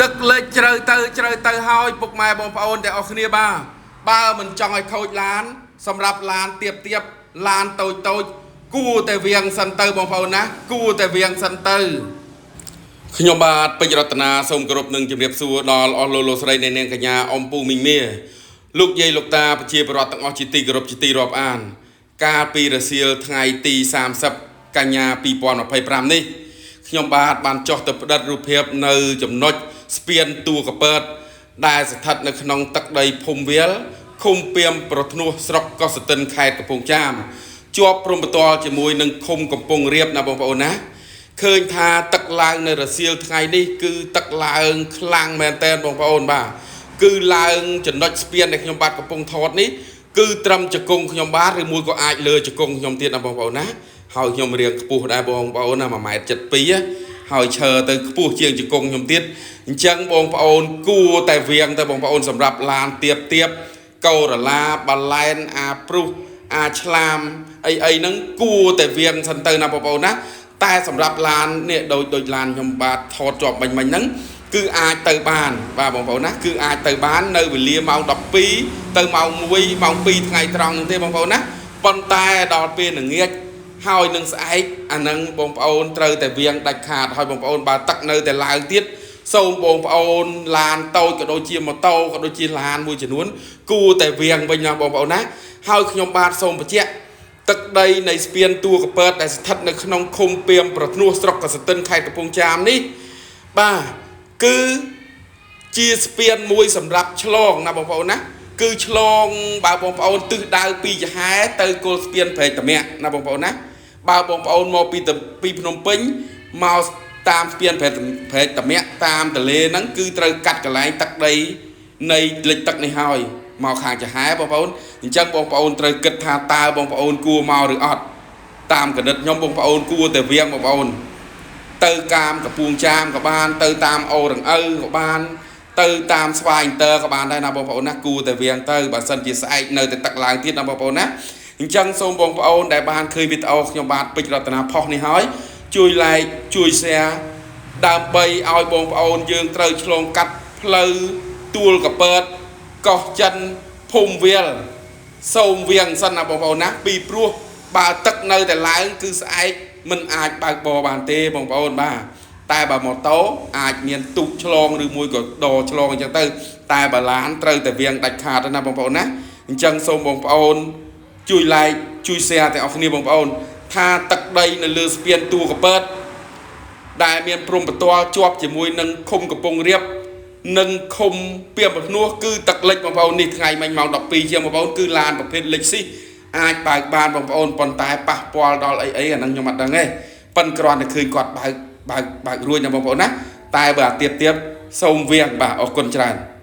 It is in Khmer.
ទឹកលិចជ្រៅទៅជ្រៅទៅហើយពុកម៉ែបងប្អូនទាំងអស់គ្នាបាទបើមិនចង់ឲ្យខូចឡាន សម្រាប់ឡានទៀបទៀបឡានតូចតូចគួរតែវៀងសិនទៅបងប្អូនណាគួរតែវៀងសិនទៅខ្ញុំបាទពេជ្ររតនាសូមគោរពនឹងជម្រាបសួរដល់អស់លោកលោកស្រីអ្នកនាងកញ្ញាអំពូមីងមាលោកយាយលោកតាប្រជាពលរដ្ឋទាំងអស់ជាទីគោរពជាទីរាប់អាន កាលពីរសៀលថ្ងៃទី30កញ្ញា2025នេះខ្ញុំបាទបានចុះទៅផ្ដិតរូបភាពនៅចំណុចស្ពានទួលកពើតដែលស្ថិតនៅក្នុងទឹកដីភូមិវាលឃុំពាមប្រធ្នោះស្រុកកោះសតិនខេត្តកំពង់ចាមជាប់ព្រំប្រទាល់ជាមួយនឹងឃុំកំពង់រាបណាបងប្អូនណាឃើញថាទឹកឡើងនៅរសៀលថ្ងៃនេះគឺទឹកឡើងខ្លាំងមែនទែនបងប្អូនបាទគឺឡើងចំណុចស្ពានដែលខ្ញុំបាទកំពុងថតនេះគឺត្រឹមជង្គង់ខ្ញុំបាទឬមួយក៏អាចលើជង្គង់ខ្ញុំទៀតណាបងប្អូនណាហើយខ្ញុំរៀងខ្ពស់ដែរបងប្អូនណា1.72ម៉ែត្រហើយឈើទៅខ្ពស់ជាងជង្គង់ខ្ញុំទៀតអញ្ចឹងបងប្អូនគួរតែវៀងទៅបងប្អូនសម្រាប់ឡានទៀបទៀបកូរ៉ាបាឡែនអាព្រុសអាឆ្លាមអីអីហ្នឹងគួរតែវៀងសិនទៅណាបងប្អូនណាតែសម្រាប់ឡាននេះដូចឡានខ្ញុំបាទថតជាប់មិញហ្នឹងគឺអាចទៅបានបាទបងប្អូនណាគឺអាចទៅបាននៅវេលាម៉ោង12ទៅម៉ោង1ម៉ោង2ថ្ងៃត្រង់ហ្នឹងទេបងប្អូនណាប៉ុន្តែដល់ពេលល្ងាចហើយនឹងស្អែកអានឹងបងប្អូនត្រូវតែវៀងដាច់ខាតហើយបងប្អូនបើទឹកនៅតែឡើងទៀតសូមបងប្អូនឡានតូចក៏ដូចជាម៉ូតូក៏ដូចជាឡានមួយចំនួនគួរតែវៀងវិញណាបងប្អូនណាហើយខ្ញុំបាទសូមបញ្ជាក់ទឹកដីនៃស្ពានទួលកពើតដែលស្ថិតនៅក្នុងឃុំពាមប្រធ្នោះស្រុកកសិទិនខេត្តកំពង់ចាមនេះបាទគឺជាស្ពានមួយសម្រាប់ឆ្លងណាបងប្អូនណាគឺឆ្លងបើបងប្អូនទិសដៅពីចំហែទៅគល់ស្ពានព្រែកតាមាក់ណាបងប្អូនណាបើបងប្អូនមកពីភ្នំពេញមកតាមស្ពានព្រែកតាមាក់តាមទន្លេហ្នឹងគឺត្រូវកាត់កន្លែងទឹកដីនៃលិចទឹកនេះហើយមកខាងចំហែបងប្អូនអញ្ចឹងបងប្អូនត្រូវគិតថាតើបងប្អូនគួរមកឬអត់តាមកណិតខ្ញុំបងប្អូនគួរតែវៀងបងប្អូនទៅកាមកំពង់ចាមក៏បានទៅតាមអូរង្ឪក៏បានទៅតាមស្វាយអន្តរក៏បានដែរណាបងប្អូនណាគួរតែវៀងទៅបើសិនជាស្អែកនៅតែទឹកឡើងទៀតណាបងប្អូនណាអញ្ចឹងសូមបងប្អូនដែលបានឃើញវីដេអូខ្ញុំបាទពេជ្ររតនាផុសនេះហើយជួយ like ជួយ share ដើម្បីឲ្យបងប្អូនយើងត្រូវឆ្លងកាត់ផ្លូវទួលកពើតកោះចិនភូមិវាលសូមវៀងសិនណាបងប្អូនណាពីព្រោះបើទឹកនៅតែឡើងគឺស្អែកមិនអាចបើកបរបានទេបងប្អូនបាទតែបើម៉ូតូអាចមានទូកឆ្លងឬមួយក៏ដឆ្លងអញ្ចឹងទៅតែបើឡានត្រូវតែវៀងដាច់ខាតណាបងប្អូនណាអញ្ចឹងសូមបងប្អូនជួយ like ជួយ share ទាំងអស់គ្នាបងប្អូនថាទឹកដីនៅលើស្ពានទួលកពើតដែលមានព្រំប្រទាល់ជាប់ជាមួយនឹងឃុំកំពង់រាបនិងឃុំពាមប្រធ្នោះគឺទឹកលិចបងប្អូននេះថ្ងៃមិញម៉ោង12ជាងបងប្អូនគឺឡានប្រភេទលិចស៊ីអាចបើកបានបងប្អូនប៉ុន្តែប៉ះពាល់ដល់អីអីអាហ្នឹងខ្ញុំអត់ដឹងទេប៉ិនគ្រាន់តែឃើញគាត់បើករួចណាបងប្អូនណាតែបើអាទៀបទៀបសូមវៀងបាទអរគុណច្រើន។